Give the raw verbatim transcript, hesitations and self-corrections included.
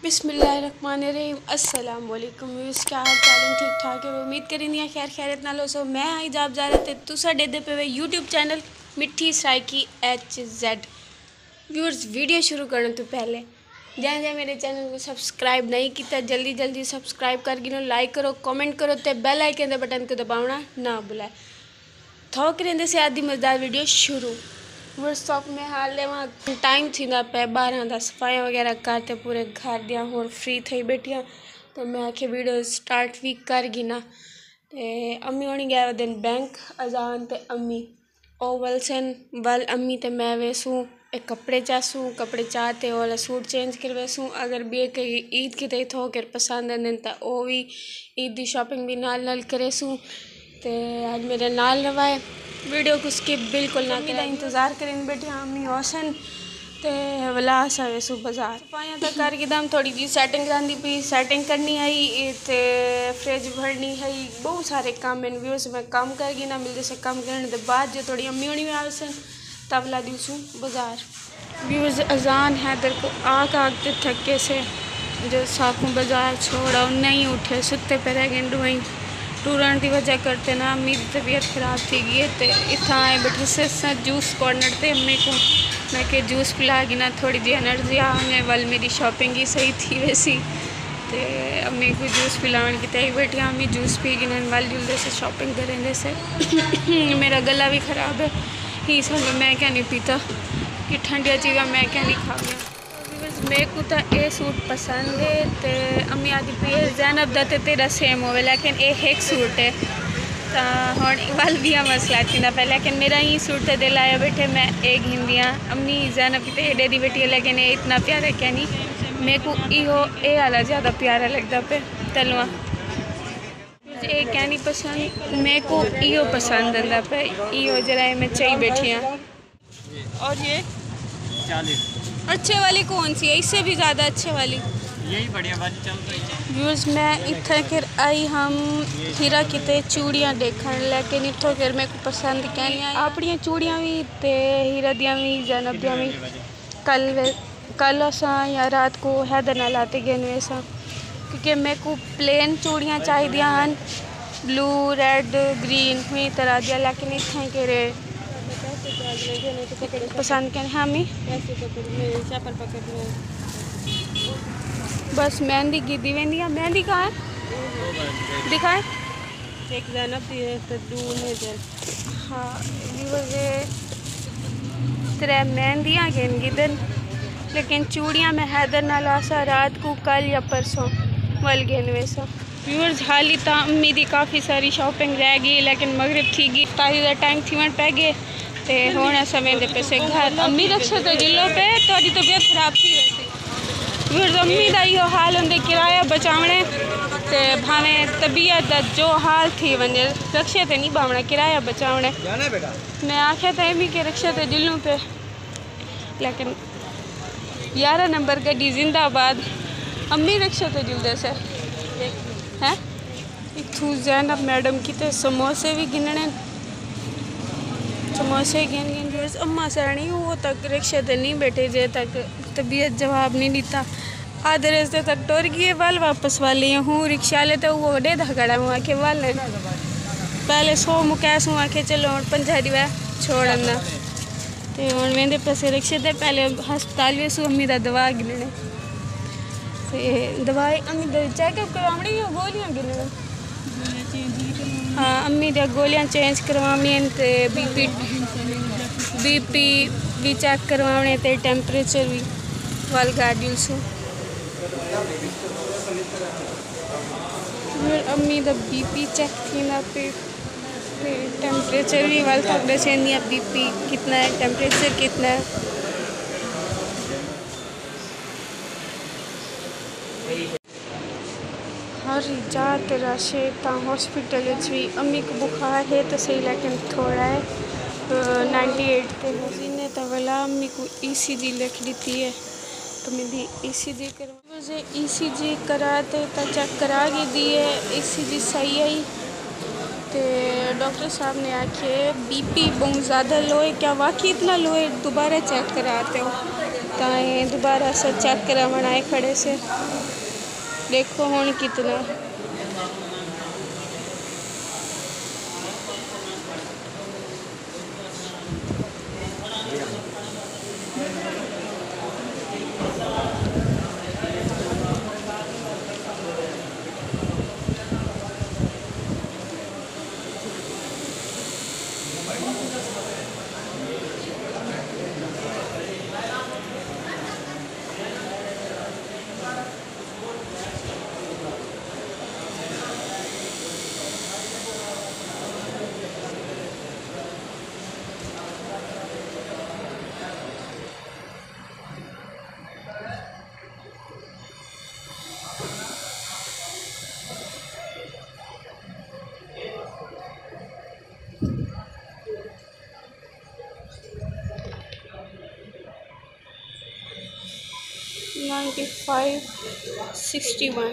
بسم اللہ الرحمن الرحیم۔ السلام علیکم ویورز، کیا حال چال ہیں؟ ٹھیک ٹھاک ہے؟ امید کریندی ہاں خیر خیریت نال ہوسو۔ میں ہاں حجاب زہرا تے تساں ݙیہدے پئے وے YouTube channel Mithi Saraiki H Z. Viewers, video شروع کرݨ توں پہلے جیں جیں میرے چینل کوں سبسکرائب نہیں کیتا، جلدی جلدی سبسکرائب کر گھنو، لائک کرو، کمنٹ کرو تے بیل آئیکن دے بٹن کوں دباوݨا نہ بھلائے۔ تھوک ریندے سے آدھی مزیدار ویڈیو شروع۔ ورس تھوک میں حال ݙیواں، ٹائم تھیندا پئے ٻارہاں دا، صفائیاں وغیرہ کر تے پورے گھر دیاں ہݨ فری تھئی ٻیٹھیاں، تے میں آکھیا ویڈیو سٹارٹ وی کر گھناں۔ تے امی ہوݨی ڳئے ودن بینک، اذان تے امی او ولسن ول۔ امی تے میں ویسوں اے کپڑے چاسوں، کپڑے چا تے او والا سوٹ چینج کرویسوں۔ اگر ٻئے کہیں عید کیتے تھوک پسند آندن تاں او وی عید دی شاپنگ وی نال نال کریسوں۔ تے اڄ میرے نال رہوائے، ویڈیو کوں سکپ بالکل نہ کرے۔ انتظار کرن ٻیٹھے ہاں، امی ہوسن تے ولا اساں ویسوں بازار۔ صفائیاں تاں کر گھدم، تھوڑی جی سیٹنگ رہندی پئی، سیٹنگ کرنی ہئی تے فریج بھرنی ہئی، ٻہوں سارے کم ہن۔ ویورز، میں کم کر گھناں، ملدے سے کم کرݨ دے بعد جو تھوڑی امی ہوݨی وی آوسن تاں ولا ݙیوسوں بازار۔ ویورز، اذان حیدر کوں آکھ آکھ تے تھک ڳئے سے، جو ساکوں بازار چھوڑ آؤ، نہیں اٹھے، ستے پئے رہ ڳئے ݙوہیں۔ ٹرݨ دی وجہ کرتے نا امی دی طبیعت خراب تھی ڳئی ہے تے اتھاں آئے ٻیٹھے سے اساں جوس کارنر تے۔ امی کوں میں کہ جوس پلا گھناں، تھوڑی جی انرجی آ ونڄے، ول میری شاپنگ ہی صحیح تھی ویسی۔ تے امی کوں جوس پلاوݨ کیتے آئی ٻیٹھی ہاں، امی جوس پی گھنن، ول جلدے سے شاپنگ کریندے سے۔ میرا گلا وی خراب ہے، ہی سمجھ میں کیا نہیں پیتا کہ ٹھنڈیاں چیزاں میں کیا نہیں کھاویاں۔ ویورز، میکوں تاں اے سوٹ پسند ہے تے امی آکھدی پئی ہے زینب دا تے تیݙا سیم ہووے، لیکن اے ہک سوٹ ہے۔ تاں ہݨ ول ٻیا مسئلہ تھیندا پئے، لیکن میرا ایں سوٹ تے دل آیا ٻیٹھے، میں اے گھندی ہاں۔ امی زینب کیتے اے ݙیہدی ٻیٹھی ہے، لیکن اے اتنا پیارا کینی۔ میکوں ایہو اے آلا زیادہ پیارا لڳدا پئے۔ تلواں اے کینی پسند، میکوں ایہو پسند آندا پئے، ایہو جیڑھا اے میں چائی ٻیٹھی ہاں۔ اور یہ؟ چالیس۔ اچھے والی کون سی ہے؟ اس سے بھی زیادہ اچھے والی؟ یہی بڑھیا والی چل رہی ہے۔ ویورز، میں اتھاں کر آئی ہم ہیرا کیتے چوڑیاں ݙیکھݨ، لیکن اتھوں کر میکوں پسند کینی آئی۔ اپݨیاں چوڑیاں وی تے ہیرا دیاں وی، زینب دیاں وی۔ کل وے-، کل اساں یا رات کوں حیدر نال آتے گھن ویساں، کیونکہ میکوں پلین چوڑیاں چاہیدیاں ہن، بلو، ریڈ، گرین، ہوئی طرح دیاں، لیکن اتھاں کیرے پسند کن ہامی۔ بس مہندی گھدی ویندی ہاں۔ مہندی کہاں ہے؟ دکھائے۔ ایک زینب دی ہے تے ݙو میجر۔ ہاں، ویورز، اے ترے مہندیاں گھن گھدن، لیکن چوڑیاں میں حیدر نال آساں رات کوں کل یا پرسوں ول گھن ویساں۔ ویورز، حالی تاں امی دی کافی ساری شاپنگ رہ ڳئی، لیکن مغرب تھی ڳئی، افطاری دا ٹائم تھیوݨ پئے ڳئے۔ تے ہݨ اساں ویندے پئے سے گھر۔ امی رکشے تے جلو پئے، تہاݙی طبیعت خراب تھی ویسی۔ ویورز، امی دا ایہو حال ہوندے، کرایہ بچاوݨے تے بھاویں طبیعت دا جو حال تھی ونڄے، رکشے تے نہیں ٻاوݨا، کرایہ بچاوݨے۔ میں آکھیا تے امی کہ رکشے تے جلوں پئے، لیکن یارہ نمبر گݙی زندہ باد، امی رکشے تے جلدے سے۔ ہیں؟ اتھوں زینب میڈم کیتے سموسے وی گھنݨے، سموسے گھن گھن۔ ویورز، اماں سیاݨی، او تک رکشے تے نہیں ٻیٹھے جے تک طبیعت جواب نہیں ݙتا۔ آدھے رستے تک ٹر ڳئی ہے، ول واپس والی ہے۔ ہوں رکشے والے تے او ݙیہدا کھڑا، ہوں آکھے ول ہے۔ پہلے سو مکیس، ہوں آکھے چلو ہݨ پنجاہ ݙیوا چھوڑ آنداں۔ تے ہݨ ویندے پئے سے رکشے تے، پہلے ہسپتال ویسوں، امی دا دوا گھنݨے۔ تے دوائی، امی دا چیک اپ کرواوݨے یا گولیاں گھنݨے؟ ہاں، امی دیاں گولیاں چینج کرواوݨیاں ہن تے بی پی، بی پی وی چیک کرواوݨے تے ٹیمپریچر وی۔ ول گھر ݙیوسوں۔ امی دا بی پی چیک تھیندا پئے۔ تے ٹیمپریچر وی ول تک ݙسیندی ہاں، بی پی کتنا ہے، ٹیمپریچر کتنا ہے۔ ہر جاہ تے رش ہے، تاں ہاسپٹل اچ وی۔ امی کوں بخار ہے تے صحیح، لیکن تھوڑا ہے، نائنٹی ایٹ تے ہے۔ انہیں تاں ولا امی کوں ای سی جی لکھ ݙتی ہے، تاں میندی ای سی جی کروا۔ ویورز، ای سی جی کرا تے تاں چیک کرا گھدی ہے، ای سی جی صحیح ہئی۔ تے ڈاکٹر صاحب نے آکھے بی پی ٻہوں زیادہ لو ہے، کیا واقعی اتنا لو ہے؟ دوبارہ چیک کرا تے ہو۔ تائیں دوبارہ اساں چیک کراوݨ آئے کھڑے سے۔ ݙیکھو ہݨ کتنا۔ نائنٹی فائیو، سکسٹی ون۔